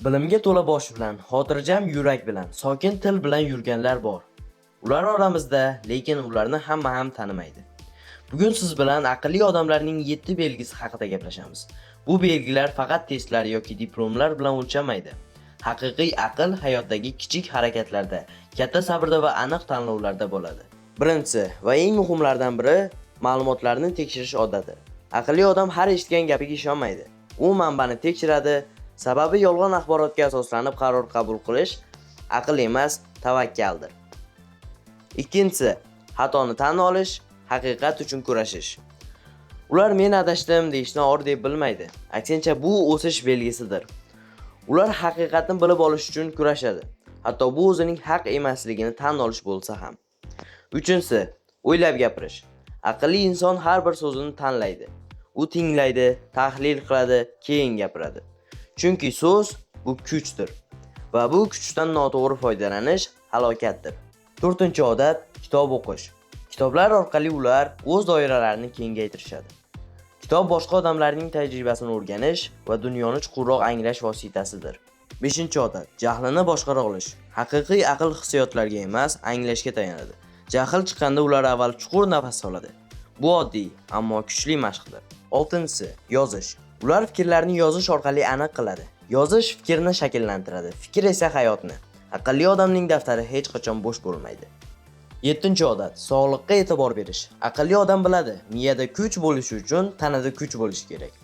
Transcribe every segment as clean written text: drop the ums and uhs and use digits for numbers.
Bilimga to'la bosh bilan, xotirjam yurak bilan, sokin til bilan yurganlar bor. Ular oramizda, lekin ularni hamma ham tanimaydi. Bugun siz bilan aqlli odamlarning 7 belgisi haqida gaplashamiz. Bu belgilar faqat testlar yoki diplomlar bilan o'lchanmaydi. Haqiqiy aql hayotdagi kichik harakatlarda, katta sabrda va aniq tanlovlarda bo'ladi. Birinchisi va eng muhimlaridan biri ma'lumotlarni tekshirish odati. Aqlli odam har eshitgan gapiga ishonmaydi. U manbani tekshiradi, sababi yolg'on axborotga asoslanib qaror qabul qilish aql emas, tavakkaldir. Ikkinchisi, xatoni tan olish, haqiqat uchun kurashish. Ular "Men adashdim" deyishni or deb bilmaydi. Aksincha, bu o'sish belgisidir. Ular haqiqatni bilib olish uchun kurashadi. Hatto bu o'zining haq emasligini tan olish bo'lsa ham. Uchinchisi, o'ylab gapirish. Aqlli inson har bir so'zini tanlaydi. U tinglaydi, tahlil qiladi, keyin gapiradi. Chunki so'z bu kuchdir va bu kuchdan noto'g'ri foydalanish halokatdir. To'rtinchi odat kitob o'qish. Kitoblar orqali ular o'z doiralarini kengaytirishadi. Kitob boshqa odamlarning tajribasini o'rganish va dunyoni chuqurroq anglash vositasidir. Beshinchi odat jahlini boshqara olish. Haqiqiy aql hissiyotlarga emas, anglashga tayanadi. Jahl chiqqanda ular avval chuqur nafas oladi. Bu oddiy, ammo kuchli mashqdir. Oltinchisi yozish. Ular fikrlarini yozish orqali aniq qiladi. Yozish fikrni shakllantiradi, fikr esa hayotni. Aqlli odamning daftari hech qachon bo'sh bo'lmaydi. Yettinchi odat sog'liqqa e'tibor berish. Aqlli odam biladi, miyada kuch bo'lishi uchun tanada kuch bo'lishi kerak.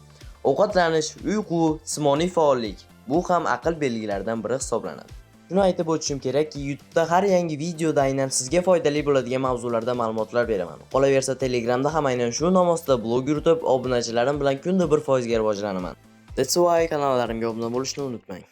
Ovqatlanish, uyqu, jismoniy faollik bu ham aql belgilaridan biri hisoblanadi. Shuni aytib o'tishim kerakki, YouTube'da har yangi videoda aynan sizga foydali bo'ladigan mavzularda ma'lumotlar beraman. Qolaversa, Telegramda ham aynan shu nom ostida blog yuritib, obunachilarim bilan kunda 1% ga rivojlanaman. That's why kanallarimga obuna bo'lishni unutmang.